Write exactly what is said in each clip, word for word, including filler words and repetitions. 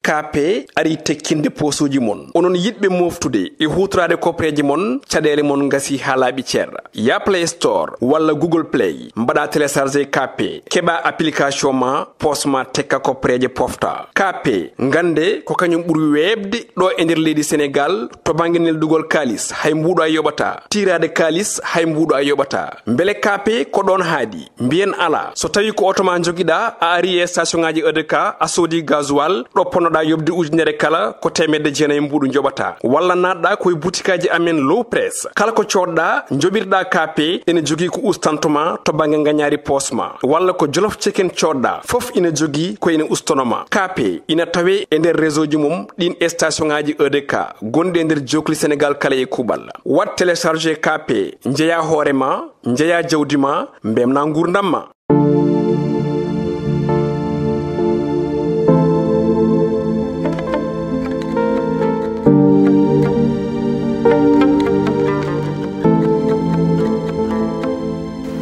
Kaape ari tekkinde poosuuji mon. Onon yiɗɓe mooftude e huutoraade koppereeje mon, caɗeele mon ngasii haa laaɓi cer. Yah Play Store walla Google Play, mbaɗaa télécharger Kaape, keɓaa application ma, poos ma tekka koppereeje pofta. Kaape, ngannde ko kañum ɓuri weeɓde ɗo e nder leydi Senegaal to bannge neldugol kaalis, hay mbuuɗo a yoɓataa. Tiiraade kaalis, hay mbuuɗo a yoɓataa. Mbele Kaape ko ɗoon haaɗi? Mbiyen alaa. So tawii ko oto ma njogiɗaa, a arii e station ŋaaji E D K, a soodii gasoil, ɗo ponnoɗaa yoɓde ujunere kala, ko teemedde jeenayi mbuuɗu njoɓataa. Walla naatɗaa ko e butikaaji amen Low Press. Kala ko coodɗaa, njoɓirɗaa Kaape, ene jogii ko ustantoo ma to bannge ngañaari poos ma. Walla ko Jolof Chicken coodɗaa, fof ina jogii ko ene ustanoo ma. Kaape ina tawee e nder réseau ji mum ɗiin station ŋaaji E D K gonɗi e nder jookli Senegaal kala e kuuɓal. Waɗ télécharger Kaape, njeyaa hoore ma, njeyaa jawdi ma, mbeltinaa nguurndam ma.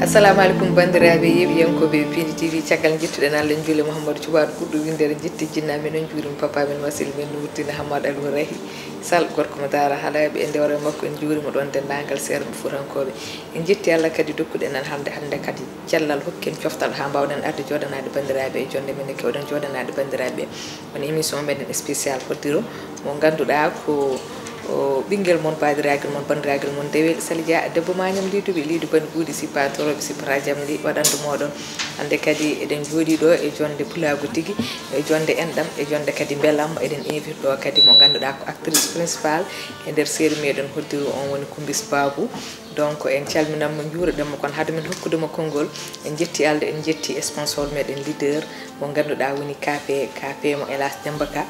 Assalamu aleykum banndiraaɓe yeeɓiyankooɓe Piindi T V. Caggal jettuɗen Allah, njuule Mouhamadou Cuɓaaɗo ɓurɗo winndere, njetti jinnaaɓe men, on njuurima papa men wasila men Nuurtina Hammad Alhurahi Sall, gorko mo Daara Haɗaaɓe, e ndewre makko en njuurima ɗoon denndaangal seernde Fuutankooɓe. En njetti Allah kadi dokkuɗen en hannde, hannde kadi cellal hokki en coftal haa mbaawɗen arde jooɗanaade banndiraaɓe e jonde men e keewɗen jooɗanaade banndiraaɓe. Woni émission meɗen spécial hoddiro mo ngannduɗaa ko o ɓinngel mon, baadiraagel mon, banndiraagal mon, dewel Sali Dia, debbo mañam liiduɓe, liidu bani buuɗi, sippa torooɓe, sippata jamli, waɗandu mooɗon. Hannde kadi eɗen njooɗii ɗo e jonde pulaagu tigi, e jonde enɗam, e jonde kadi mbelam. Eɗen invite ɗo kadi mo ngannduɗaa ko actrice principale e nder série meɗen hoddiro, on woni Kumbis Babu. Donc en calminanmo, njuuraɗen mo, kono hade men hokkude mo konngol, en njetti Allah, en njetti sponsor meɗen leader mo ngannduɗaa woni Kaape, Kaape mo Elas Demba Ka,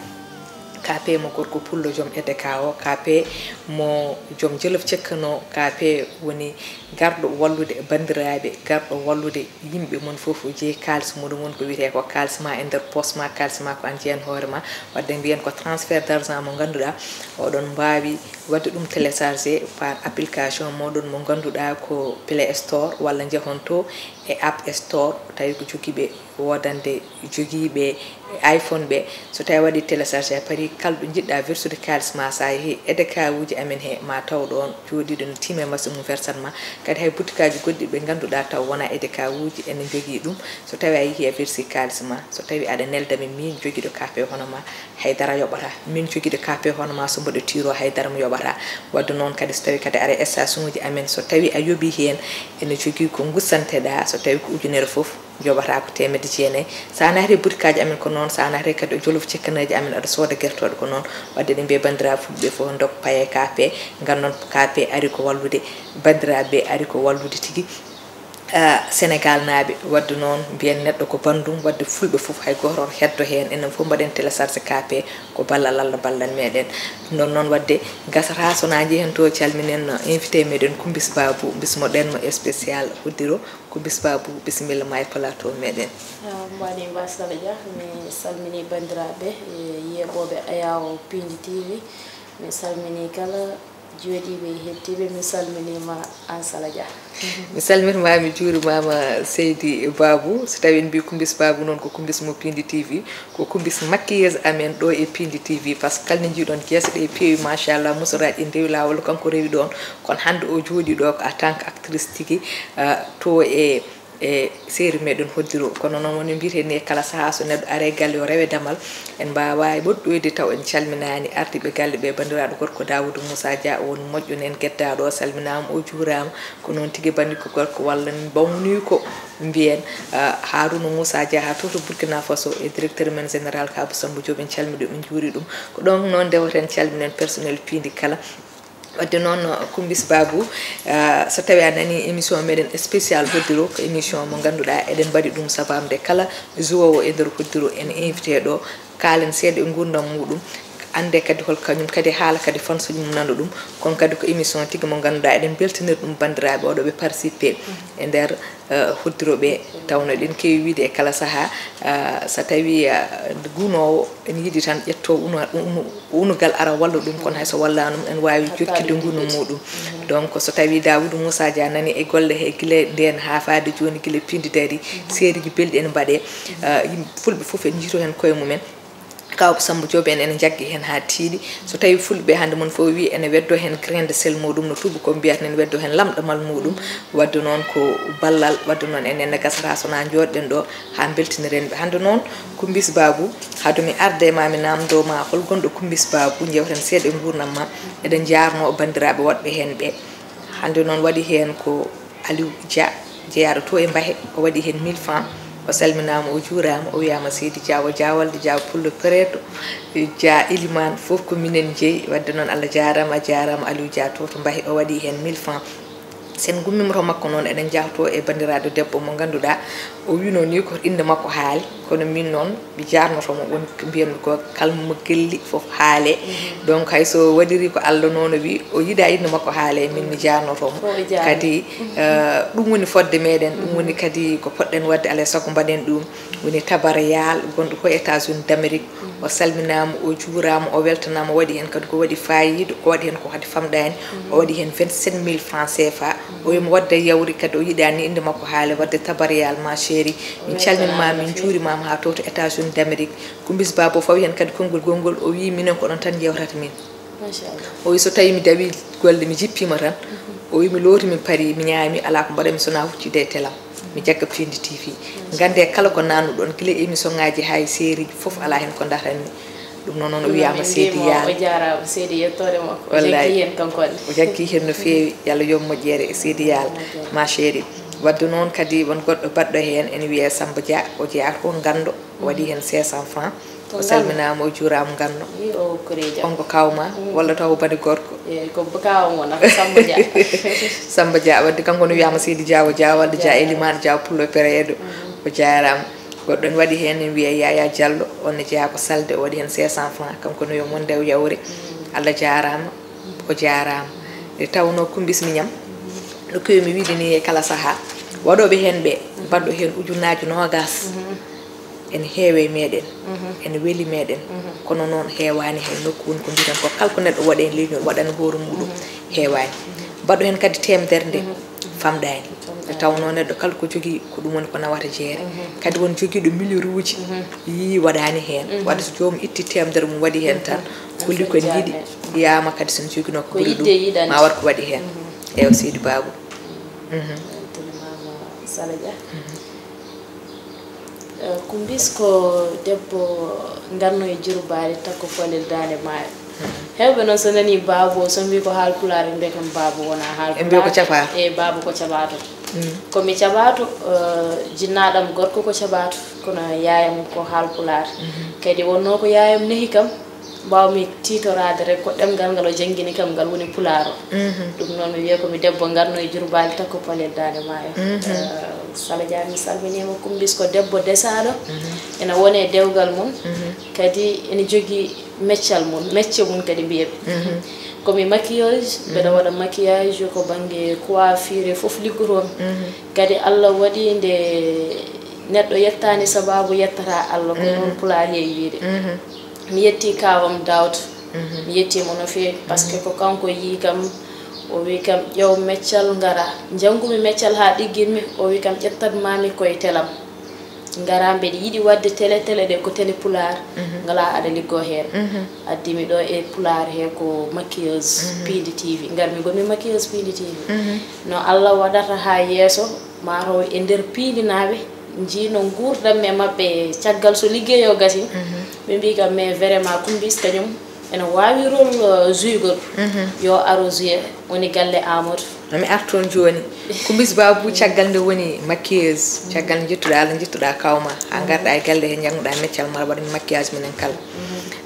Kaape mo gorko pullo joom E D K o, Kaape mo joom Jolof Cekkano, Kaape woni garɗo wallude banndiraaɓe, garɗo wallude yimɓe, mon fof o jeyi kaalis muɗum, woni ko wiyetee ko kaalis ma e nder poos ma, kaalis ma ko aan jeyan hoore ma. Waɗde mbiyen ko transfert d'argent mo ngannduɗaa oɗon mbaawi waɗde ɗum télécharger par application moɗon mo ngannduɗaa ko Play Store, walla njehon to e App Store, tawi ko jogiiɓe woodande jogiiɓe iPhone ɓe. So tawi waɗi télécharger, a parii kala ɗo njiɗɗaa versude kaalis ma, so a yehii E D K uji amen he, ma taw ɗoon jooɗiiɗo no tiime machine mum versat ma. Kadi hay butikaaji goɗɗi ɓe ngannduɗaa taw wonaa E D K uji ene njogii ɗum. So tawi a yehii a versi kaalis ma, so tawi aɗa nelda mi, miin jogiiɗo Kaape hono ma, haydara yoɓataa. Miin jogiiɗo Kaape hono ma, so mboɗo tiiroo, haydara mi yoɓataa. Waɗde noon kadi, so tawi kadi aɗa e station uji amen, so tawi a yoɓii heen, ene jogii ko ngusanteɗaa, so tawi ko ujunere fof, njoɓataa ko teemedde jeenayi. So a naati e butikaaji amen ko noon, so a naati kadi e Jolof Cekkanoji amen, aɗa sooda gertooɗe ko noon. Waɗde eɗen mbiya banndiraaɓe fulɓe fof ndok paye Kaape, ngandon Kaape ari ko wallude banndiraaɓe, ari ko wallude tigi, ah, Senegaal naaɓe. Waɗde noon mbiyen neɗɗo ko banndum, waɗde fulɓe fof hay gooto heddo heen. Enen fof mbaɗen télécharge Kaape, ko ballal Allah ballan meɗen. Ɗum ɗon noon waɗde gasata so na njehen to, calminen invité meɗen Kumbis Babu, bismoɗen mo spécial hoddiro. Kumbis Babu, bisimilla ma e plateau meɗen. Ah, mbaɗi mbasala Dia, mi salmini banndiraaɓe, e yeeɓooɓe Ayawo Piindi T V. Mi salmini kala jooɗiiɓe e heɗtiiɓe, mi salminiima aan Sala Dia. Mi salminiima, mi juurimaama seydi Babu. So tawii en mbii Kumbis Babu noon, ko Kumbis mo Piindi T V, ko Kumbis maquilleuse amen ɗo e Piindi T V, par ce que kala nde njiiɗon geese ɗe peewi, machallah, musoraaji ɗi ndewi laawol, kanko rewi ɗoon. Kono hannde o jooɗii ɗo ko en tant que actrice tigi, ah, to e, e série meɗen hoddiro. Kono noon woni mbiyetee ni, e kala sahaa so neɗɗo ari e galle o rewe damal, en mbaawaa e woɗɗoyde taw en calminaani ardiiɓe galle ɓe. Banndiraaɗo gorko Daawuda Muusa Dia, o woni moƴƴo neen geddaaɗo, o salminaama, o juuraama. Ko noon tigi banndiko gorko walla mbawniiko mbiyen, ah, Haaruna Muusa Dia haa to, to Burkina Faso, e directeur men général Kaabu Sammba Joob, en calminii ɗum, en njuurii ɗum. Ko ɗoon noon ndeweten, calminen personnel Piindi kala. Waɗde noon, Kumbis Babu, ah, so tawii a nanii émission meɗen spécial hoddiro, ko émission mo ngannduɗaa eɗen mbaɗi ɗum sabamde kala jouoowo e nder hoddiro, en invité ɗo, kaalen seeɗa e nguurndam muɗum, annde kadi hol kañum kadi haala kadi fansuuji mum nana ɗum. Kono kadi ko émission tigi mo ngannduɗaa eɗen mbeltanira ɗum banndiraaɓe waɗooɓe participé e nder, eh, hoddiro ɓe, tawno eɗen keewi wiyde e kala sahaa, eh, so tawii, eh, ngunoowo ene yiɗi tan ƴettoo uno-, unu-, unugal ara walla ɗum, kono hay so wallaano ɗum ene waawi jokkitde ngunu muɗum. Donc so tawii Daawuda Muusa Dia nani e golle he gila ndeen haa faade jooni, gila Piindi darii, seeriji belɗi ene mbaɗee, eh, yimɓe fulɓe fof ene njiytoo heen koye mumen. Taw ko Samba Joob en ene njaggi heen haa tiiɗi. So tawii fulɓe hannde mon fof wi ene weddo heen grain de sel muɗum, no tuubakooɓe mbiyata, ene weddo heen lamɗamal muɗum. Wadde noon ko ballal, wadde noon en ene gasata so na njooɗɗen ɗo haa mbeltiniren ɓe. Hannde noon Kumbis Babu, haade mi arde ma mi namndo ma hol gonɗo Kumbis Babu, njewten seeɗa e nguurndam ma. Eɗen njaarno banndiraaɓe woɗɓe heen ɓe. Hannde noon waɗi heen ko Aliou Dia, jeyaaɗo to e Mbahe, o waɗi heen mille francs. O salminaama, o juuraama, o wiyaama Seydi Dia, o Diawalde Dia, Pullo Pereeto, Dia Elimane, fof ko minen jeyi. Wadde noon Allah jaaraama, a jaaraama Aliou Dia to, to Mbahe, o waɗi heen mille francs. Sen ngummiima to makko noon, eɗen njaha to e banndiraaɗo debbo mo ngannduɗaa, o wiino ni ko innde makko haali, kono min noon mi jaarnoto mo, woni ko mbiyanmi ko kala mo gelli fof haale. Donc hay so waɗiri ko Allah noon o wi, o yiɗa innde makko haale, min mi jaarnoto mo. Kadi, eh, ɗum woni fodde meɗen, ɗum woni kadi ko poɗɗen waɗde, alay sago mbaɗen ɗum. Woni Tabara Yaal, gonɗo ko États-Unis d'Amérique. O salminaama, o juuraama, o weltanaama, o waɗi heen kadi ko waɗi faayiida, ko waɗi heen ko kadi famɗaani. O waɗi heen vingt-sept mille francs C F A. O wiima wadde yawri kadi, o yiɗaani innde makko haale, wadde Tabara Yaal ma chérie. Min calminma, min juurimaama haa to, to États-Unis d'Amérique. Kumbis Babu fawi heen kadi konngol gonngol, o wii minen ko onon tan njewtata min. Machallah. O wi so tawii mi dawi golle, mi jippiima tan, o wi mi looti, mi pari, mi ñaami, alaa ko mbaɗanmi so na huccide e telam. Mi jagga Pindi T V. Ngannde kala ko nannuɗon, gila e émission ngaji haa e série ji fof, alaa heen ko ndatanmi. Ɗum noon, noon o wiyaama Seydi Yaal. O jaaraama Seydi, yettoode makko. O jaggi heen kanko ne. O jaggi heen no feewi. Yo Allah yoɓ moƴƴere e Seydi Yaal, ma chérie. Wadde noon kadi won goɗɗo baɗɗo heen, ene wiyee Samba Dia, o jeyaa ko Nganndo, o waɗi heen cinq cents francs. O salminaama, o juuraama Nganndo. On ko kaaw ma, walla taw ko bani gorko? Eeyi, ko kaaw mo, na ko Samba Dia. Samba Dia, wadde kanko ne wiyaama Seydi Dia, o Dia, wadde Dia Elimane, Dia Pullo Pereedo. O jaaraama. Goɗɗo ne waɗi heen, ne wiyee Yaya Diallo, on ne jeyaa ko Salde, o waɗi heen cinq cents francs, kanko ne yo mon ndew yawre. Allah jaaraama, o jaaraama. Nde tawnoo Kumbis Miñam, no keewi mi wiide ni e kala sahaa, waɗooɓe heen ɓe, mbaɗɗo heen ujunnaaji noogaas. Ene heewe meɗen, ene weli meɗen, kono noon heewaani hay nokku woni ko mbiiten ko kala ko neɗɗo waɗi heen leydi, waɗani hoore muɗum, heewaani. Mbaɗɗo heen kadi teemedere nde, famɗaani. Nde tawnoo neɗɗo kala ko jogii, ko ɗum woni ko nawata jeere. Kadi won jogiiɗo million uji, yii waɗaani heen. Wadde so joomum itti teemedere mum waɗi heen tan, holli ko ene yiɗi, yiyaama kadi so ne joginoo ko ɓuri ɗum, ma waɗ ko waɗi heen. Eewa, Seydi Babu. Weltanimaama Sala Dia. Eh, Kumbis ko debbo Nganno e Jurbaali, takko palel daande maayo. Heewɓe noon so nanii Baabo, so mbii ko haal Pulaar, ɓe mbiya kam Baabo wonaa haal Pulaar. Ɓe mbiya ko Caɓaato. Eeyi, Baabo ko Caɓaato. Ko mi Caɓaato, eh, jinnaaɗo am gorko ko Caɓaato, kono yaayam ko haal Pulaar. Kadi wonnoo ko yaayam nehi kam, mbaaw-mi tiitoraade rek ko ɗemngal ngal o janngini kam, ngal woni Pulaar o. Ɗum noon, mi wiya ko mi debbo Nganno e Jurbaali, takko palel daande maayo. Eh, Sala Dia, mi salminiima. Kumbis ko debbo desaaɗo, ena wone dewgal mum, kadi ene jogii meccal mum, mecce mum kadi mbiyaɓe. Ko mi maquilleuse, mbeɗa waɗa maquillage ko bannge coiffure e fof liggotoo-mi. Kadi Allah waɗi nde neɗɗo yettaani sabaabu, yettata Allah, ko noon Pulaar yehi wiyde. Mi yetti kaawam Daawda. Mi yettii mo no feewi, parce que ko kanko yii kam, o wi kam, "Ƴeew meccal, ngara." Njanngu-mi meccal haa ɗigginmi, o wi kam, "Ƴettat-maa mi koye telam. Ngara, mbeɗa yiɗi waɗde tele, tele ɗe ko tele Pulaar, ngalaa aɗa liggoo heen." Addi mi ɗo e Pulaar he ko maquilleuse, Piindi T V. Ngar-mi ngonmi maquilleuse Piindi T V. No Allah waɗata haa yeeso, maa taw e nder piindinaaɓe, njiino nguurndam e maɓɓe caggal so liggey o gasii. Ɓe mbii kam, mais vraiment, Kumbis kañum ene waawi rôle, euh, jouygol. Yo aro jouer, woni galle Amadou. No mi arti toon jooni. Kumbis Babu, caggal nde woni maquilleuse, caggal nde njettuɗaa Allah, njettuɗaa kaaw ma, haa ngarɗaa e galle he, njannguɗaa meccal ma, waɗa maquillage minen kala.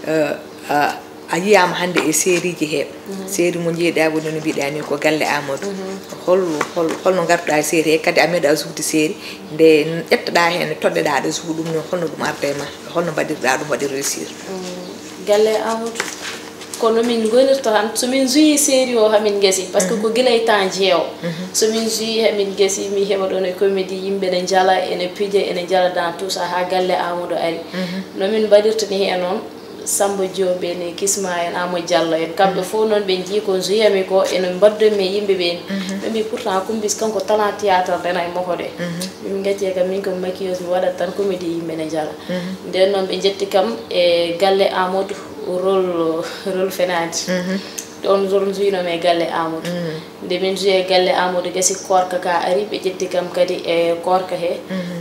Euh, euh, A yiyaama hannde e série ji he. Série mo njeeɗaa woni no mbiɗaa ni ko Galle Amadou. Hol, hol, holno ngarduɗaa e série he? Kadi a meeɗaa jouwde série. Nde ƴettoɗaa heen, nde toɗɗeɗaa aɗa jouwa ɗum ni, holno ɗum arda e ma? Holno mbaɗirɗaa ɗum waɗi réussir? Mm, Galle Amadou. Ko no min ngonirta tan. So min jouwii série o, hamin ngasi. Parce que ko gila e temps jeewo. So min jouwii, hamin ngasi, mi heɓa ɗoon e comédie, yimɓe ne njala, ene pija, ene njala dans tout ça, haa Galle Amadou ari. No min mbaɗirta ni heen noon, Samba Diop en e Kisma en, Amo Diallo en, kamɓe fof noon ɓe njii ko njiyami ko ene mbaddumi e yimɓe ɓeen. Ɓe mbii pourtant Kumbis kanko talent théâtre dena e makko de. Min ngacce kam min ko maquilleuse mi waɗat tan comédie yimɓe ne njala. Nden noon ɓe njetti kam e galle Amadou rôle rôle fenaande. Ɗoon rôle njiynomi e galle Amadou. Nde min njiyi e galle Amadou gasi koorka ka ari ɓe ƴetti kam kadi e koorka he.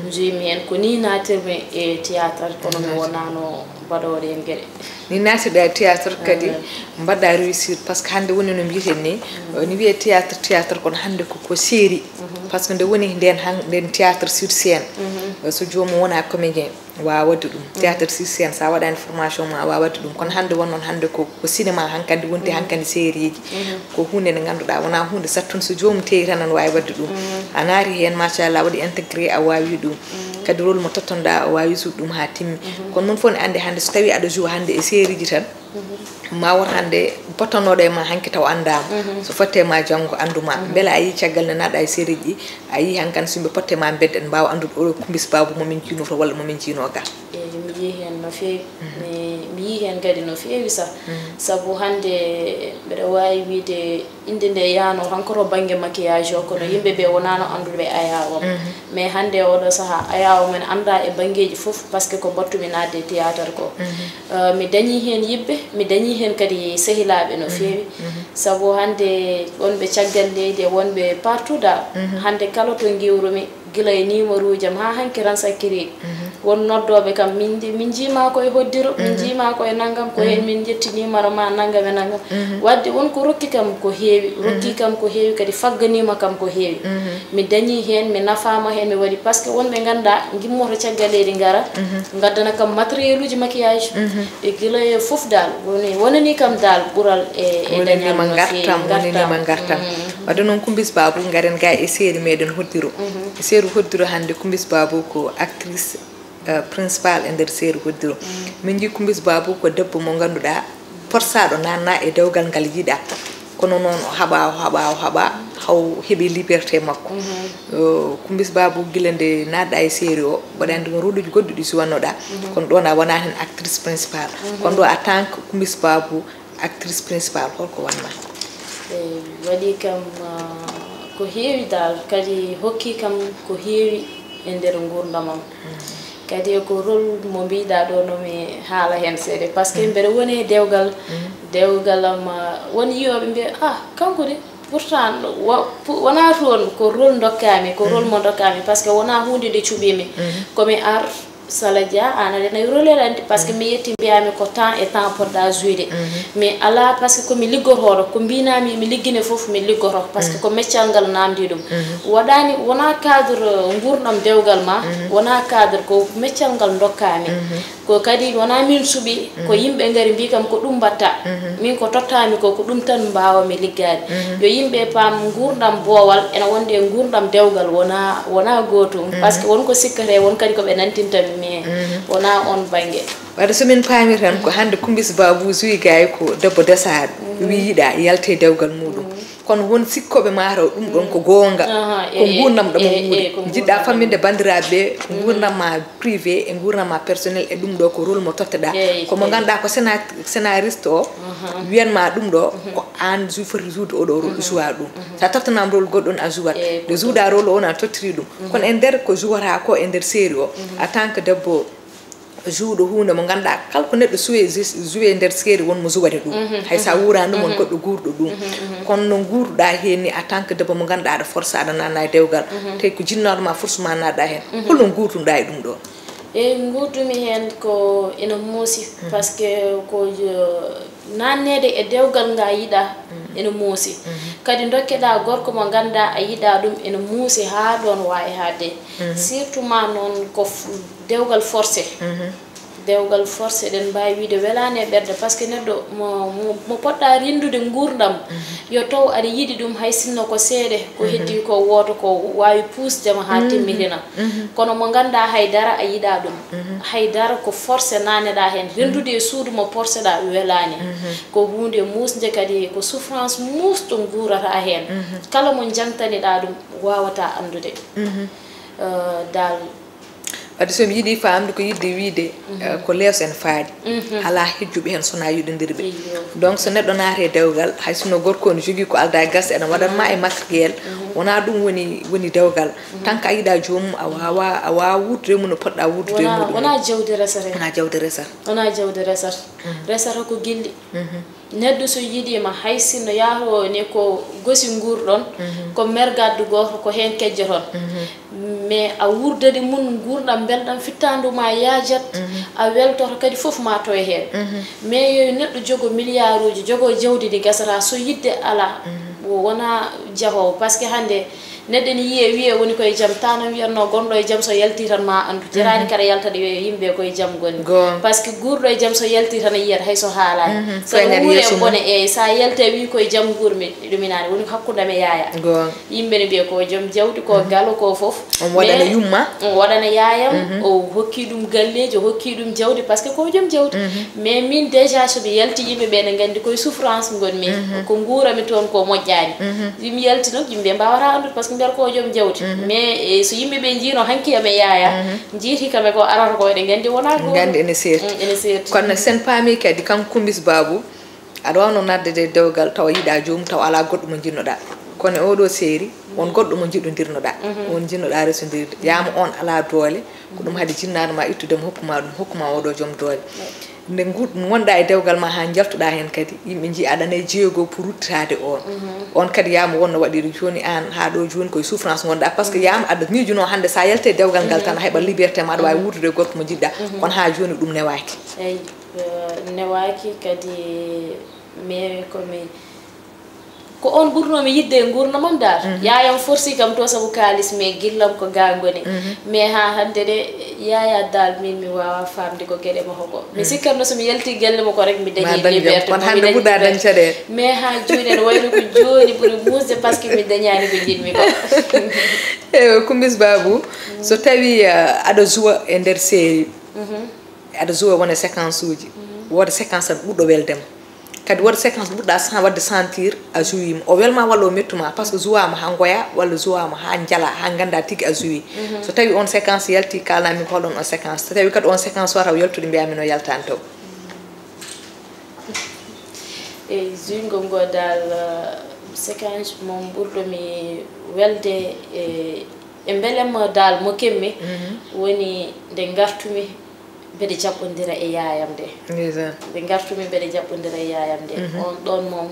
Njiymi heen ko nii naatirmi e théâtre kono mi wonaano mbaɗooɗo heen geɗe. Ni naatiɗa e théâtre kadi mbaɗɗa réussir parce que hannde woni no mbiyeten ni ni wiyee théâtre théâtre kono hannde ko ko série. Parce que nde woni nden han nden théâtre sur scène. So joomum wona comédien waawa waɗde ɗum théâtre sur scène sa waɗani formation ma a waawa waɗde ɗum kono hannde won noon hannde ko ko cinéma hankadi wonti hankadi sérieji. Ko huunde nde ngannduɗaa wona huunde sattunde so joomum teyi tan ana waawi waɗde ɗum. A naati heen machallah waɗi intégré a waawi ɗum. Kadi rôle mo tottonɗa a waawi joude ɗum haa timmi. Kono noon fof ne anndi hannde so tawi aɗa joue hannde e sérieji tan ma won hannde pottanooɗo e ma hanki taw anndaama. So fotte ma janngo annduma mbele a yii caggal nde naatɗa e sérieji ɗi a yii hankadi so yimɓe potte ma mbedda ene mbaawa anndude oɗo Kumbis Babu mo min jiino to walla mo min jiino ga. Eyi, mi yii heen no feewi. Mi mi yii heen kadi no feewi sah. Sabu hannde mbeɗa waawi wiyde innde nde yaano tan ko to bannge maquillage o kono yimɓe ɓe wonaano annduɓe ayaawo am. Mais hannde oɗo sahaa ayaawo men anndaa e banngeeji fof parce que ko mbaɗtumi naatde e théâtre ko. Mi dañii heen yiɓɓe, mi dañii heen kadi sehilaaɓe no feewi. Sabu hannde wonɓe caggal leydi e wonɓe partout dal hannde kala to ngiwrumi gila e numéro uji am haa hanki tan sakkiri won noddooɓe kam min nji- min njiima ko e hoddiro min njiima ko e nanngam ko heen min njetti numéro ma nanngam e nanngam. Waɗde won ko rokki kam ko heewi rokki kam ko heewi kadi fagganiima kam ko heewi. Mi dañii heen mi nafaama heen mi waɗi par ce que wonɓe ngannduɗaa ngimmoto caggal leydi ngara ngaddana kam matériel uji maquillage. E gila e fof dal woni wonani kam dal ɓural e e dañal wonanima no feewi ngartam wonanima ngartam. Wadde noon Kumbis Babu ngaren ga e série meɗen hoddiro. E série hoddiro hannde Kumbis Babu ko actrice euh, principal e nder série hoddiro. Min jii Kumbis Babu ko debbo mo ngannduɗaa porsaɗo nanna e dewgal ngal yiɗa kono noon o haɓa o haɓa o haɓa haw heɓi liberté makko. Euh, Kumbis Babu gila nde naatɗa e série o mbaɗa anndi won rôle uji goɗɗi ɗi suwannoɗa kono ɗon a wona heen actrice principal. Kono ɗo a tant que Kumbis Babu actrice principal holko wanma? Eyi, waɗi kam ah, ko heewi dal kadi hokki kam ko heewi e nder nguurndam am. Kadi e ko rôle mo mbiɗa ɗo no mi haala heen seeɗa par ce que mbeɗa woni e dewgal. Dewgal am ah, won yiyooɓe mbiya ah kanko de pourtant wa- pu- wonaa toon ko rôle ndokkami ko rôle mo ndokkami par ce que wonaa huunde nde cuɓimi. Komi ar Sala Dia an aɗa nawi rôle aɗa anndi par ce que mi yetti mbiyami ko temps et temps poɗɗa jouide. Mais ala par ce que komi liggotooɗo ko mbinami mi liggine fof mi liggoto par ce que ko meccal ngal namdi ɗum. Waɗani wona cadre nguurɗam dewgal ma wona cadre ko meccal ngal dokkami. Ko kadi wona min suɓi ko yimɓe ngari mbi kam ko ɗum mbatta. Min ko tottami ko ko ɗum tan mbawami liggade. Yo yimɓe paam nguurɗam boowal ene wonde e nguurɗam dewgal wona wona gootum. Par ce que won ko sikkata e won kadi ko ɓe nantinta mi mais wona on bannge. Wadde so min paami tan ko hannde Kumbis Babu Zuy Gaye ko debbo desaaɗo wi yiɗa yalte dewgal muɗum. Kono won sikkooɓe mataw ɗum ɗon ko goonga. Ko nguurndam ɗam o wuuri jiɗɗa famminde banndiraaɓe ɓe nguurndam ma privé e nguurndam ma personnel e ɗum ɗo ko rôle mo totteɗa. Ko mo ngannduɗaa ko scéna- scénariste o wiyanma ɗum ɗo ko aan ju- foti joude oɗo rôle jouwa ɗum. Sa tottanama rôle goɗɗo on a jouwat nde jouɗa rôle o on a tottiri ɗum. Kono e nder ko jouwata ko e nder série o en tant que debbo jouɗo hunde mo ganduɗa kala ko neɗɗo suwe jouwe nder série won mo jouwata ɗum. Hay sa wurani ɗum won goɗɗo guurɗo ɗum. Kono no guurɗa hen ni en tant que debbo mo ganduɗa aɗa force aɗa nanna e dewgal tawi ko jinnaɗo ma force ma naɗa hen. Holno guurduɗa e ɗum ɗo? E guurdumi hen ko ina muusi. Parce que ko nanneede e dewgal nga yiɗa ina muusi. Kadi dokkeɗa gorko mo ganduɗa a yiɗa ɗum ina muusi ha ɗon wawi haalde. Surtout ma noon ko dewgal forcé. Dewgal forcé eɗen mbawi wiide welani e ɓerde parce que neɗɗo mo mo poɗɗa rendude gurdam yo taw aɗa yiɗi ɗum hay sinno ko seeɗe ko heddi ko woto ko wawi pusdema ha timmitina. Kono mo ganduɗa haydara a yiɗa ɗum. Haydara ko forcé naneɗa hen rendude e suudu mo porseɗa welani. Ko hunde musde kadi ko souffrance musɗo gurata hen. Kala mo jangtaniɗa ɗum wawata andude. Dal Wadde so mi yiɗi faamde ko yiɗde wiyde, eh, ko leeso en faadi. Alaa hejjuɓe heen so wonaa yiɗondirɓe. Donc so neɗɗo naati e dewgal, hay sinno gorko o ne jogii ko aldaa e gasa, ene waɗanma e matériel, wonaa ɗum woni, woni dewgal. Tant que a yiɗaa joomum, a waawaa, a waawaa wuurdude e mum no poɗɗaa wuurdude e muɗum. Wonaa jawdi resata. Wonaa jawdi resata. Wonaa jawdi resata. Resata ko gilli. Neɗɗo so yiɗiima, hay sinno yaahoo ne ko gosi nguurɗon, ko mergaddu gooto, ko heen kejjoton. Mais a wuurdani mum nguurɗam mbelɗam, fittaandu ma yaajat, a weltoto kadi, fof ma toye heen. Mais yo neɗɗo jogo miliyaaruuji, jogo jawdi ndi gasata, so yiɗde alaa, wonaa jahoowo. Parce que hannde neɗɗo ne yiyee, wiyee woni koye jam, tanam wiyatnoo gonɗo e jam so yaltii tan ma anndu. Jaraani kadi yalta ɗo, yimɓe koye jam ngoni. Goonga. Parce que guurɗo e jam so yaltii tan a yiyat hay so haalaani. Sabu feeñat wuure yeeso mum. Bone, eey, so a yaltii a wii koye jam nguurmi, ɗum inaani, woni ko hakkunde am e yaaya. Goonga. Yimɓe ne mbiya ko joom jawdi, ko galo, ko fof. On waɗana yumma. On waɗana yaayam, o hokki ɗum galleeji, o hokki ɗum jawdi, parce que ko joom jawdi. Mais min déjà so mi yalti, yimɓe ɓe ne nganndi koye souffrance ngonmi, ko nguurami toon ko moƴƴaani. Yim yalti noon, yimɓe mbawata anndude, parce que mbiyata ko joom jawdi. Mais, eh, so yimɓe ɓe njiino hanki am e yaaya, njiiti kam e ko arata ko, eɗen nganndi wonaa goonga. Nganndi ene seerti. Mm, ene seerti. Kono sen paami kadi kanko Kumbis Babu, aɗa waawno nadde e dewgal tawa yiɗaa joomum, tawa alaa goɗɗo mo njiɗnoɗaa. Kono e oɗo seeri, won goɗɗo mo njiɗondirnoɗaa. Won njiɗnoɗaa resondirde. Yaama on alaa doole, ko ɗum haɗi jinnaano ma ittude mo, hokku ma ɗum, hokku ma oɗo joom doole. Nde ngu-, ngonɗaa e dewgal ma haa njaltuɗaa heen kadi, yimɓe njii aɗa e jeego pour ruttitaade on. On kadi yaama wonno waɗiiɗo jooni aan haa ɗo jooni koye souffrance ngonɗaa, parce que yaama aɗa miijuno hannde so a yalti e dewgal ngal tan a heɓat liberté ma, aɗa waawi wuurdude e gorko mo njiɗɗaa. Kono haa jooni ɗum newaaki. Eey, eh, newaaki kadi, mais ko mi, ko on ɓurno mi yiɗde e nguurndam am daal. Yaayam forsi kam to sabu kaalis, mais gillam ko ga ngoni. Mais haa hannde de, yaaya daal min mi waawaa faamde ko geɗe makko ko. Mi sikkanno so mi yalti galle makko rek mi dañi liberté. Kono hannde mbuɗa dañ caɗeele. Mais haa jooni ene wayno ko jooni ɓuri muusde parce que mi dañaani ko njiɗmi ko. Eyo, Kumbis Babu, so tawi, eh, aɗa joue e nder série, aɗa joue wona séquence uji, wooda séquence tan ɓurɗo weldema. Kadi wooda séquence ɓurɗa sen-, waɗde sentir a joué ma. O welma walla o mettuma, parce que joué ma haa ngoya, walla joué ma haa njala, haa ngannda tigi a joué. So tawi on séquence yalti, kaalna min ko holɗon on séquence. So tawi kadi on séquence wata o yaltude, mbiya min o yaltani taw. Eyi, jouingol ngol dal, eh, séquence mom ɓurɗo mi welde e, e belem dal mo kemmi woni nde ngartumi mbeɗa jaɓɓondira e yaayam nde. Ndeysaan. Nde ngartumi mbeɗa jaɓɓondira e yaayam nde. On ɗon mom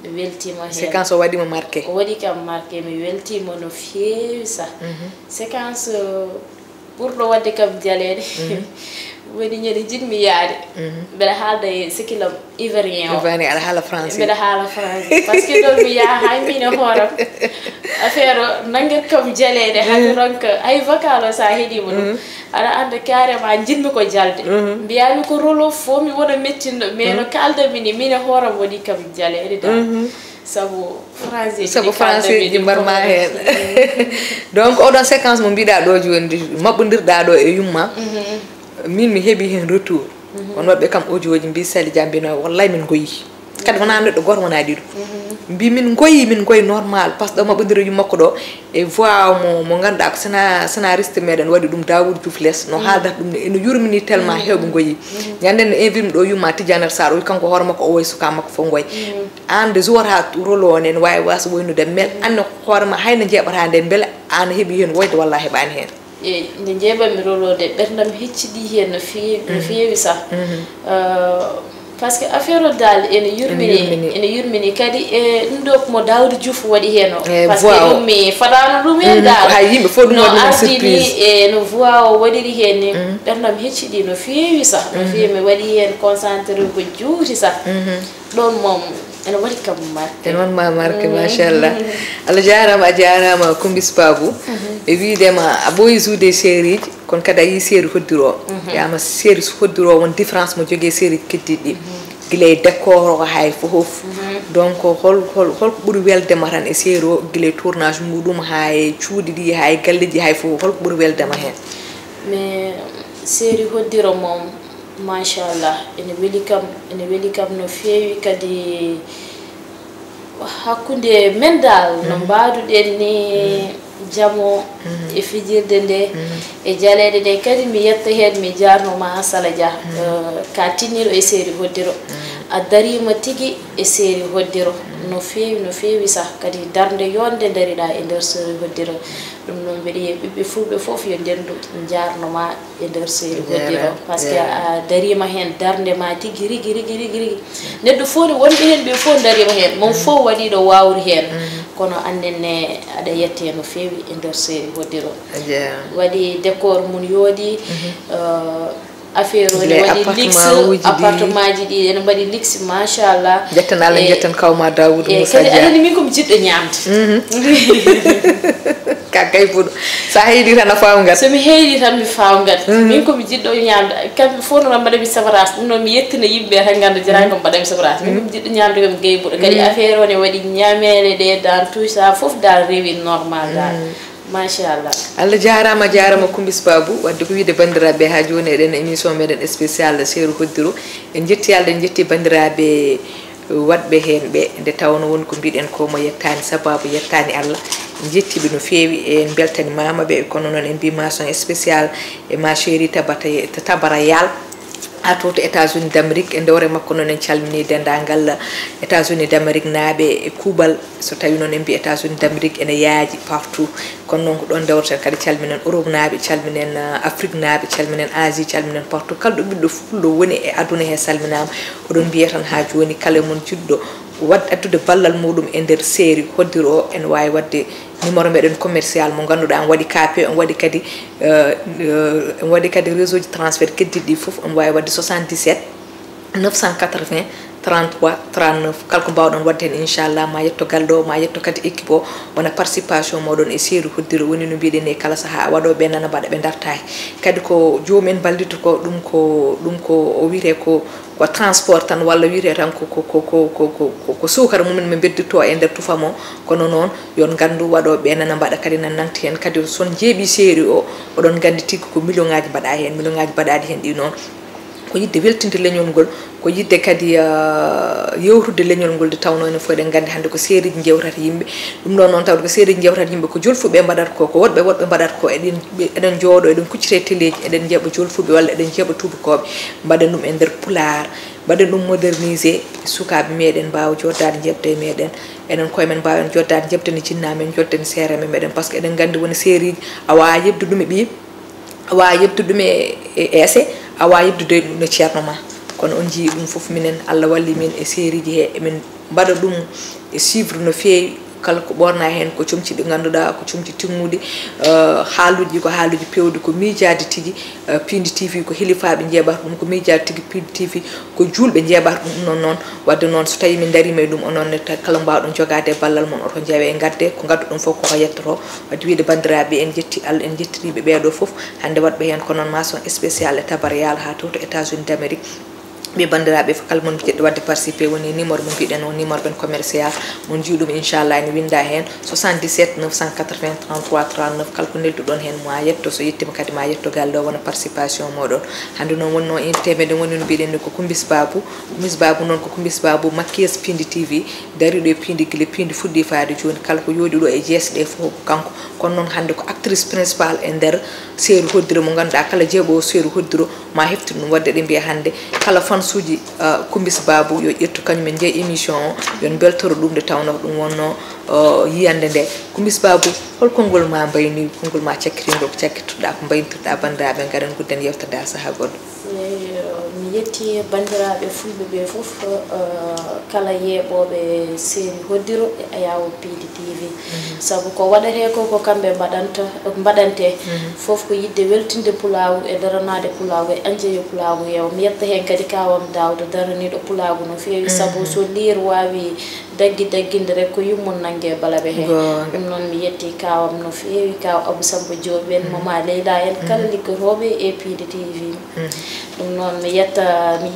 mi weltima heen. Séquence o waɗima marqué. O waɗi kam marqué, mi weltima no feewi sah. Séquence, eh, ɓurɗo waɗde kam jaleeɗe woni ñande njiɗmi yaade. Mbeɗa haalda e sekilam ivoirien o. Ivoirien, aɗa haala français. Mbeɗa haala français. Parce que ɗon mi yaha hay min e hooram. Affaire o nanngat kam jaleeɗe, hay ronka, hay vocal o so a heɗiima ɗum, aɗa annda carrément njiɗmi ko jalde. Mbiyami ko rôle o fof mi wona mettinɗo, mais no kaalda mi ni, min e hooram waɗi kam jaleeɗe dal. Sabu français ji, sabu français ji mbarma heen. Donc, oɗon séquence mo mbiɗa ɗo jooni, maɓɓondirɗa ɗo e yumma, min mi heɓi heen retour. On waɗɓe kam audio ji mbi Sali Dia mbino, wallay min ngoyi. Kadi wona neɗɗo gooto, wona ɗiɗo. Mbi min ngoyi, min ngoyi normal, parce que ɗo maɓɓondira yumma makko ɗo, e voix mo, mo ngannduɗaa ko scéna-, scénariste meɗen waɗi ɗum, Daoud Diouf Les, no haaldata ɗum, ene yurmini tellement heewɓe ngoyi. Ñande no invite mi ɗo yumma Tidiane Sarr, o wi kanko hoore makko o woyi suka makko fof ngoyi. Aan de jouata rôle o ne, ne waawi wasa woynude, mais aan ne hoore ma hay no jeeɓata nde, mbele aan heɓi heen woyde walla a heɓaani heen? Eyi, nde njeeɓanmi rôle o de, ɓerndam hecciɗi heen no feewi, no feewi sah. Euh, parce que affaire o dal ene yurmini, ene yurmini. Ene yurmini. Kadi e ɗum ɗo ko mo Daouda Diouf waɗi heen o. Eyi, parce que voix o. Ɗum mi fadaano ɗum heen dal. Ko hay yimɓe fof ɗum waɗi ɗum surprise. No ardini e no voix o waɗiri heen ni, ɓerndam hecciɗi no feewi sah. No feewi, mi waɗi heen concentré ko juuti sah. Ɗoon moom, ene waɗi kam marque. Ene waɗi ma marque, machallah. Allah jaaraama, a jaaraama, Kumbis Babou. E wiide ma, a ɓooyi joué e série ji, kono kadi a yii série Hoddiro o. Yaama série Hoddiro o, won différence mo jogii e série ji keddiiɗi ɗi. Gila e décor o, hay fof. Donc, hol, hol, hol ko ɓuri welde ma tan e série o, gila e tournage muɗum, haa e cuuɗi ɗi, haa e galleeji, hay fof, hol ko ɓuri welde ma heen? Mais série Hoddiro moom, machallah, ene weli kam, ene weli kam no feewi, kadi hakkunde men dal, no mbaawduɗen ni, jamo e fijirde nde, e jaleeɗe ɗe kadi. Mi yetta heen, mi jaarno ma Sala Dia, eh, ka tinniiɗo e seeri hoddiro. A dariima tigi e seeri hoddiro no feewi, no feewi sah. Kadi darnde yonde ndariɗa e nder seeri hoddiro. Ɗum noon mbeɗa yiya ɓiɓɓe fulɓe fof yo ndendu, jaarno ma e nder seeri hoddiro, parce que a dariima heen darnde ma tigi rigi rigi rigi rigi. Neɗɗo fof ne, wonɓe heen ɓe fof dariima heen, mon fof waɗiiɗo wawri heen. Kono annen ne, aɗa yette no feewi e nder seeri hoddiro. Waɗi décor mum yooɗi. Eh, affaire o ne waɗi lix, appartement ji ɗi ene mbaɗi lix, machallah. Jetten Allah, jetten kawma Dawoud. E Moussa kadi Dia. Aɗani min komi jiɗɗo ñaamde. Ka kay fuɗo. Sa heydi tan a fawngat. Somi heydi tan mi fawngat. Min komi jiɗɗo ñaamde. Kamɓe fof noon mbaɗa mi sabaras. Ɗum noon mi yettina yimɓe tan ngannda jaraani ko mbaɗa mi sabaras. Min komi jiɗɗo ñaamde kam gaybuɗo. Kadi affaire o ne waɗi ñameele ɗe, dans tout ça fof dal rewi normal dal. Machallah. Allah jaaraama, jaaraama Kumbis Babou. Wadde ko wiide banndiraaɓe, haa jooni eɗen émission meɗen spécial seeru hoddiro. En njetti Allah, en njetti banndiraaɓe waɗɓe heen ɓe, nde tawnoo won ko mbiɗen ko mo yettaani sababu, yettaani Allah. En njettii ɓe no feewi, en mbeltaniima ɓe, kono noon en mbiima mention spécial e ma chérie Tabata, Tabara Yal. Haa to, to États-Unis d'Amérique, e nde hoore makko noon en calminii denndaangal États-Unis d'Amérique naaɓe e kuuɓal. So tawii noon en mbii États-Unis d'Amérique ene yaaji partout. Kono noon ko ɗoon ndewreten kadi, calminen Europe naaɓe, calminen, eh, Afrique naaɓe, calminen Asie, calminen partout. Kala ɗo ɓiɗɗo fulɗo woni e aduna he salminaama. Oɗon mbiya tan haa jooni kala e mon jiɗɗo waɗ-, addude ballal muɗum e nder seeri hoddiro o, ene waawi waɗde numéro meɗen commercial mo ngannduɗaa, on waɗi K P, on waɗi kadi, eh, eh, on waɗi kadi réseau ji transfert keddiiɗi ɗi fof, on waawi waɗde soixante-dix-sept neuf cent quatre-vingts trente-trois trente-neuf. Kala ko mbaawɗon waɗde heen, inchallah, ma yetto galle o, ma yetto kadi équipe o, wona participation mooɗon e seeri hoddiro. Woni no mbiɗen ni, kala sahaa waɗooɓe nana mbaɗa, ɓe dartaaki. Kadi ko joomum en mballitoo ko, ɗum ko, ɗum ko o wiyetee ko, ko transport tan, walla wiyetee tan ko, ko, ko suukara mumen ɓe mbeddittoo e nder tufa mo. Kono noon, yo on nganndu waɗooɓe nana mbaɗa kadi nana nangti heen. Kadi so on njeeɓii seeri o, oɗon nganndi tigi ko million ŋaaji mbaɗaa heen, million ŋaaji mbaɗaaɗi heen ɗi noon. Ko yiɗde weltinde leñol ngol, ko yiɗde kadi, ah, yewtude leñol ngol, nde tawnoo enen fof eɗen nganndi hannde ko seeriiji njewtata yimɓe. Ɗum ɗoon noon tawde ko seeriiji njewtata yimɓe, ko jolfuɓe mbaɗata ko, ko woɗɓe woɗɓe mbaɗata ko. Eɗen, eɗen njooɗoo, eɗen kuccita e teleeji, eɗen njaɓa jolfuɓe walla eɗen njaɓa tuubakooɓe, mbaɗen ɗum e nder pulaar, mbaɗen ɗum modernisé, sukaaɓe meɗen mbaawa joddaade njeɓta e meɗen, enen koye men mbaawen joddaade njeɓta ne jinnaa men, jodda ne seere men meɗen, par ce que eɗen nganndi woni seeriiji a waawaa yeɓde ɗum e ɓiye, a waawaa yeɓtude ɗum e, e ese, a waawaa yeɓtude ɗum e ceerno ma. Kono on njiyii ɗum fof, minen, Allah walli min e seeriiji he, emin mbaɗa ɗum e suivre no feewi. Kala ko ɓoornaa heen ko comci ɗi ngannduɗaa ko comci timmuɗi, eh, haaluuji ko haaluuji peewɗi, ko miijaade tigi, eh, Piindi T V ko hilifaaɓe njeeɓata ɗum, ko miijaade tigi Piindi T V ko juulɓe njeeɓata ɗum. Ɗum noon noon, wadde noon so tawii min ndariima e ɗum, onon ne ta-, kala mbaawɗon jogaade e ballal mon, oto njawe ngadde, ko ngadduɗon fof koko yettotoo. Wadde wiyde banndiraaɓe, en njetti Allah, en njettiriiɓe ɓeeɗo fof, hannde waɗɓe heen ko noon mention spéciale e Tabara Yal haa to, to États-Unis d'Amérique. Ɓe banndiraaɓe fof, kala mon jiɗɗo waɗde participé, woni numéro mo mbiɗen o, numéro men commercial, mon njii ɗum inchallah ene winnda heen soixante-dix-sept neuf cent quatre-vingts trente-trois trente-neuf. Kala ko nelduɗon heen ma yetto, so yettiima kadi ma yetto galle o, wona participation mooɗon. Hannde noon wonnoo invité meɗen woni no mbiɗen ni ko Kumbis Babou. Kumbis Babou noon ko Kumbis Babou maquilleuse Piindi T V, dariiɗo e piindi gila piindi fuɗɗii faade jooni. Kala ko yooɗi ɗo e jeese ɗe fof ko kanko. Kono noon hannde ko actrice principale e nder seeri hoddiro mo ngannduɗaa kala jeeɓoowo seeri hoddiro ma heftin ɗum. Wadde eɗen mbiya hannde kala fansuuji, ah, Kumbis Babou yo ƴettu kañum en njeya émission o, yo mbeltoro ɗum nde tawnoo ɗum wonnoo, ah, yiyannde nde. Kumbis Babou, hol konngol ma mbayni, konngol ma cakkitiingol ko cakkitoɗaa, ko mbayntirɗaa banndiraaɓe, ngaren ngudden yewtere nde haa sahaa goɗɗo? Eey, mi yetti banndiraaɓe fulɓe ɓe fof, eh, kala yeeɓooɓe seeri hoddiro e Ayaawo Piindi T V. Sabu ko waɗetee ko, ko kamɓe mbaɗanta, mbaɗantee. Fof ko yiɗde weltinde pulaagu e daranaade pulaagu e añde yo pulaagu yeewo. Mi yetta heen kadi kaawam Daawda daraniiɗo pulaagu no feewi, sabu so liir waawi daggi dagginde rek ko yummum nannge balabe he. Goonga. Ɗum noon mi yetti kaawam no feewi, kaaw Abou Samba Diop en, Mama Leyla en, kala liggotooɓe e Piindi T V. Ɗum noon mi yetta mi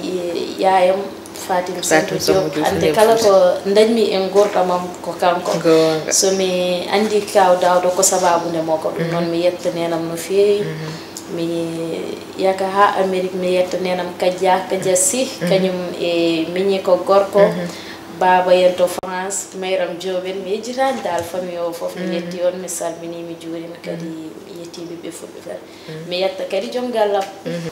yaayam Fatim Samba Diop. Hannde kala ko ndañmi e nguurndamam ko kanko. Goonga. So mi anndi kaaw Daawda ko sabaabu nde makko. Ɗum noon mi yetta neenam no feewi. Mi yaka haa Amérique, mi yetta neenam Kaja, Kaja Sy, kañum e miñi ko gorko. Baaba en to France, Mayram Joob en, mi yejjitaani daal famille o fof, mi yetti on, mi salminii, mi juuriima kadi, mi yettii ɓiɓɓe fulɓe kala. Mi yetta kadi joom gallam,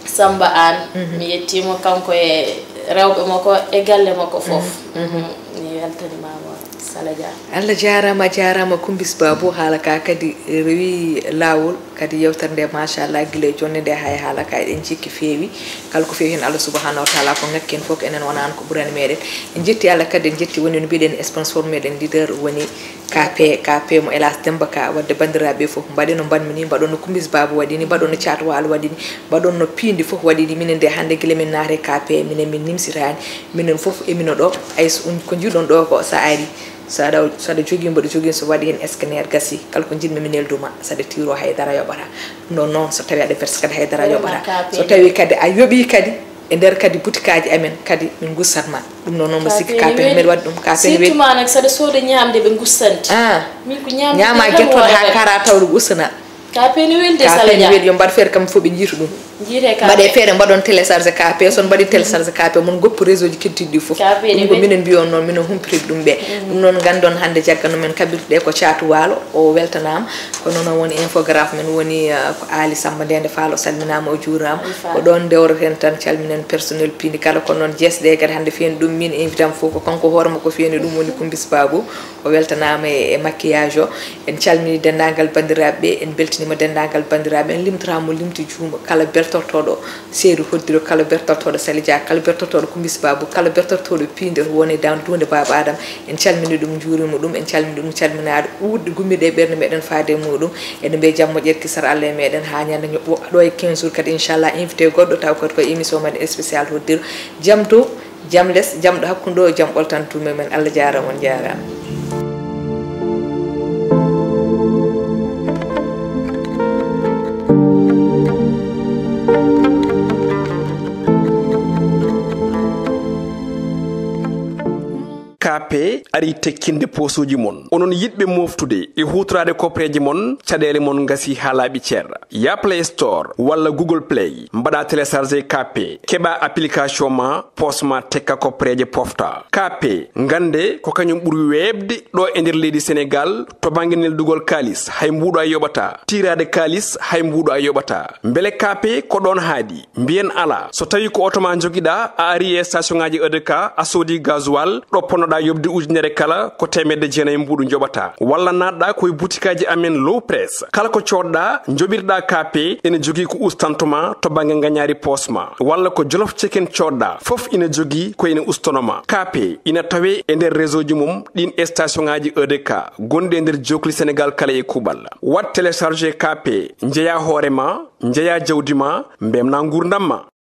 Samba Aan, mi yettiimo kanko e rewɓe makko e galle makko fof. Mi weltanimaama, Sala Dia. Allah jaaraama, a jaaraama Kumbis Babu, haala ka kadi rewi laawol. Kadi yewtere nde, machallah, gila e jonde nde haa e haala ka, eɗen cikki feewi. Kala ko feewi heen, Allah subhanahu wa taala ko ŋakki en fof, enen wonaano ko ɓurani meɗen. En jetti Allah kadi, en jetti woni no mbiɗen sponsor meɗen leader woni K P, K P mo Elas Demba Ka. Wadde banndiraaɓe fof, mbaɗen no mbaɗmi ni, mbaɗon no Kumbis Babu waɗi ni, mbaɗon no Caat Waalo waɗi ni, mbaɗon no piindi fof waɗi ni. Minen nde hannde gila min naati K P, minen min nimsitaani. Minen fof emino ɗo, hay so un-, ko njiɗon ɗo ko so ari. So aɗa, so aɗa jogii mboɗo jogii, so waɗi heen scanner gasi, kala ko njiɗmi mi nelduma, so aɗa tiiro haydara yoɓata. Ɗum ɗon noon, so tawi aɗa verse kadi haydara yoɓata. So tawi kadi a yoɓii kadi, e nder kadi butikaaji amen kadi min ngustat ma. Ɗum ɗon noon mbo sikki K P meɗa waɗi ɗum, K P ne weli. Surtout ma nak so aɗa sooda ñaamde ɓe ngustat. Ah. Min ko ñaamde ñaama tan gettoɗo haa kara tawde ko ustana. Ka peeni welde Ka Sala peeni Dia. Welde, yo mbaɗ feere kam fof ɓe njiitu ɗum. Njiite ka mbaɗe feere mbaɗon télécharge K P, so on mbaɗi télécharge K P mon goppu réseau ji keddiɗi ɗi fof. Ka peeni ɗum ko welde. Minen mbiyon noon, minen humpitiiɓe ɗum ɓe. Ɗum noon nganndon hannde jagganno men kaɓirɗe ko Caatu Waalo, o weltanaama. Ko noon o woni infographe men woni, uh, ko Aali Samba Ndende Faal, o salminaama, o juuraama. Ko ɗoon ndewreten tan, calminen personnel piindi kala. Ko noon jeesɗe kadi hannde feeni ɗum min invitama fof ko kanko hoore makko feeni ɗum woni Kumbis Babu. O weltanaama e, e maquillage o. En calminii denndaangal banndiraaɓe ɓe, en mbeltiniima denndaangal banndiraaɓe, en limtataa mo limti juumo, kala beltortooɗo Seedu Hoddiro, kala beltortooɗo Sali Dia, kala beltortooɗo Kumbis Babu, kala beltortooɗo piinde woni dan duunde Baaba Adama. En calminii ɗum, njuuriima ɗum, en calminii ɗum, calminaade ɓuuɓde gummiiɗe e ɓernde meɗen faade e muɗum. Eɗen mbiya jam moƴƴere kisal Allah e meɗen haa ñande ñoɓɓo ɗo e quinze jours kadi, inchallah, invité goɗɗo taw kadi ko émission men spécial Hoddiro. Jam to Jam les, jam ɗo hakkunde o, jam ɓoltan tuume men. Allah jaaraama, on jaaraama. K P ari tekkinde posuuji mon. Onon yiɗɓe moftude e huutoraade koppareeji mon, caɗeele mon ngasi haa laaɓi cer. Ya Play Store walla Google Play, mbaɗa télécharger K P, keɓa application ma, poos ma tekka koppareeje pofta. K P, ngannde ko kañum ɓuri weeɓde ɗo e nder leydi Senegal to bannge neldugol kaalis, hay mbuuɗo a yoɓata. Tiiraade kaalis, hay mbuuɗo a yoɓata. Mbele K P ko ɗoon haaɗi? Mbiyen alaa. So tawii ko oto ma njogiɗaa, a ari e station ŋaaji E D K, a soodi gasoil, ɗo ponnoɗaa yoɓde ujunere kala, ko teemedde jeenayi mbuuɗu njoɓataa. Walla naatɗaa ko e butikaaji amen Low Press. Kala ko coodɗaa, njoɓirɗaa K P, ene jogii ko ustantuma to bannge ngañaari poos ma. Walla ko Jolof Chicken coodɗaa, fof ina jogii ko ene ustanoma. K P ina tawee e nder réseau ji mum ɗiin station ŋaaji E D K gonɗi e nder jookli Senegal kala e kuuɓal. Waɗ télécharger K P, njeyaa hoore ma, njeyaa jawdi ma, mbemnaa nguurndam ma.